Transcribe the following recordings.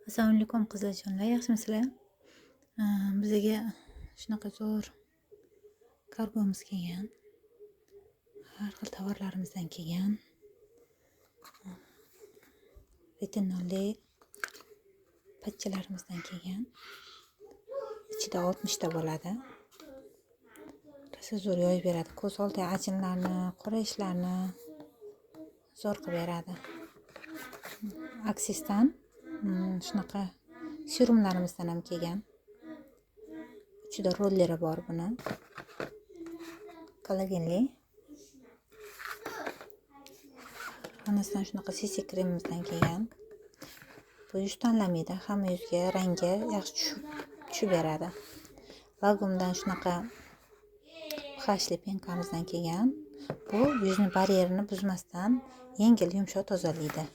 Assalomu alaykum qizlarjonlar, yaxshimisizlar? Bizga shunaqa zo'r kargomiz kelgan. Har xil tovarlarimizdan kelgan. Retinolli pachchalarimizdan kelgan. Ichida 60 ta bo'ladi. Rosa zo'r yoyib beradi. Ko'z oldi ajinlarni, qora ishlarni zo'r qilib beradi. Aksisdan shunaqa serumlarimizdan ham kelgan. Ichida rolleri bor buni. Kollagenli. Onasidan shunaqa CC kremimizdan kelgan. Bu yuz tanlamaydi, hamma yuzga rangi yaxshi tushib beradi. Lagumdan shunaqa pHli penkamizdan kelgan. Bu yuzni baryerini buzmasdan yengil, yumshoq tozalaydi.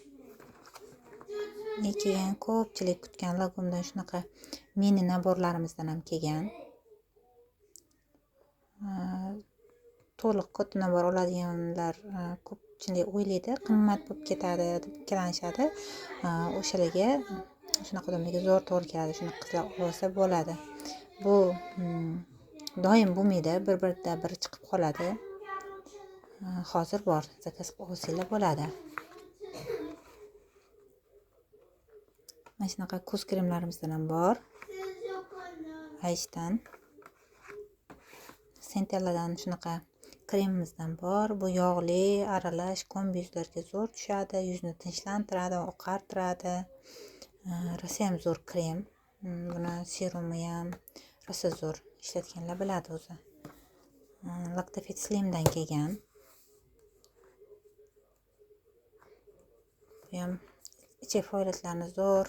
Keyin ko'pchilik kutgan Lagumdan shunaqa mini naborlarimizdan ham kelgan. To'liq katta nabor oladiganlar ko'pchilik o'ylaydi, qimmat bo'lib ketadi deb ikkilanishadi. O'shalarga shunaqa odamlarga zo'r to'g'ri keladi, shunaqa qizlar olsa bo'ladi. Bu doim bo'lmaydi, bir-birda biri chiqib qoladi. Hozir bor, zakaz qilib olsanglar bo'ladi. Mana shunaqa ko'z kremlarimizdan ham bor. Ayshdan, Centelladan shunaqa kremimizdan bor. Bu yog'li, aralash, kombi yuzlarga zo'r tushadi, yuzni tinchlantiradi, oqartiradi. Rosa ham zo'r krem. Buni serumi ham rosa zo'r, ishlatganlar biladi o'zi. Lactofit Slimdan kelgan. Bu ham ichak faoliyatlarini zo'r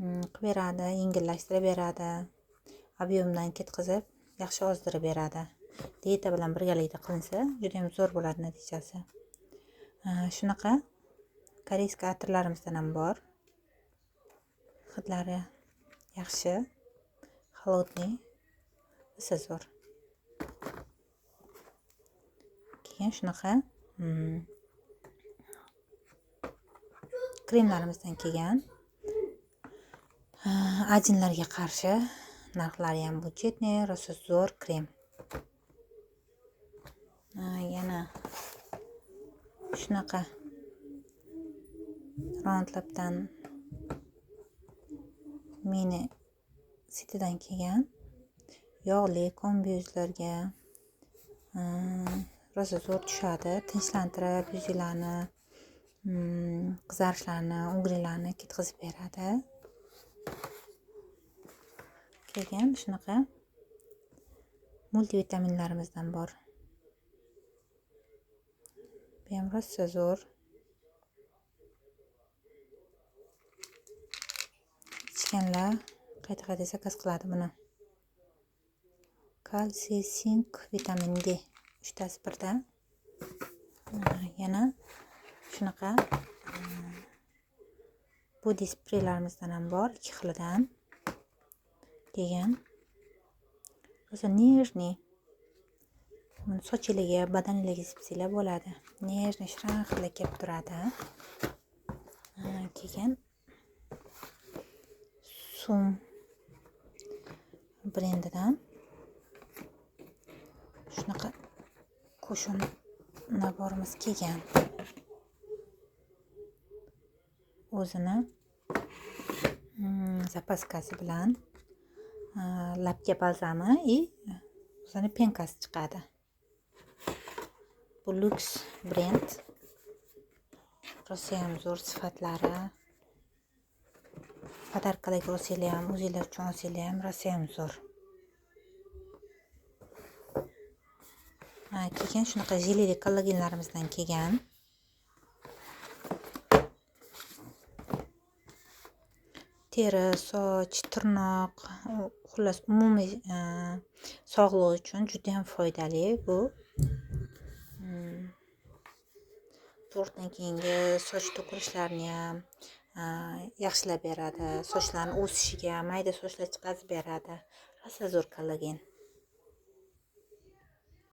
qilib beradi, yengillashtirib beradi. Объемdan ketqizib, yaxshi ozdirib beradi. Dieta bilan birgalikda qilinsa, juda ham zo'r bo'ladi natijasi. Shunaqa koreyskiy atirlarimizdan ham bor. Hidlari yaxshi, холодный, rosa zo'r. Keyin shunaqa kremlarimizdan kelgan. Ajinlarga qarshi narxlari ham byudjetniy, rosa zo'r krem. Yana shunaqa Roundlabdan mini setidan kelgan. Yog'li kombi yuzlarga rosa zo'r tushadi, tinchlantirib yuzlarni, qizarishlarni, ugrilarni ketkazib beradi. Keyin shunaqa multivitaminlarimizdan bor. Bu ham rosa zo'r. Ichganlar qayta-qayta zakaz qiladi buni. Kalsiy, sink, vitamin D uchtasi birda. Yana shunaqa body spraylarimizdan ham bor, ikki xilidan. Keyin rosa nежный, buni sochinglarga, badaninglarga sepsanglar bo'ladi. Nежный shirin hidlar kelib turadi. Keyin Sum brendidan shunaqa qo'shun naborimiz kelgan. O'zini zapaskasi bilan labga balzami и o'zini penkasi chiqadi. Bu luks brend. Rosa ham zo'r sifatlari. Podarkalarga olsanglar ham, o'zinglar uchun olsanglar ham rosa ham zo'r. Keyin shunaqa jeleli kollagenlarimizdan kelgan. Teri, soch, tirnoq, xullas umumiy sog'liq uchun juda ham foydali bu. Tug'ruqdan keyingi soch to'kilishlarini ham yaxshilab beradi. Sochlarning o'sishiga, mayda sochlar chiqarib beradi. Rosa zo'r kollagen.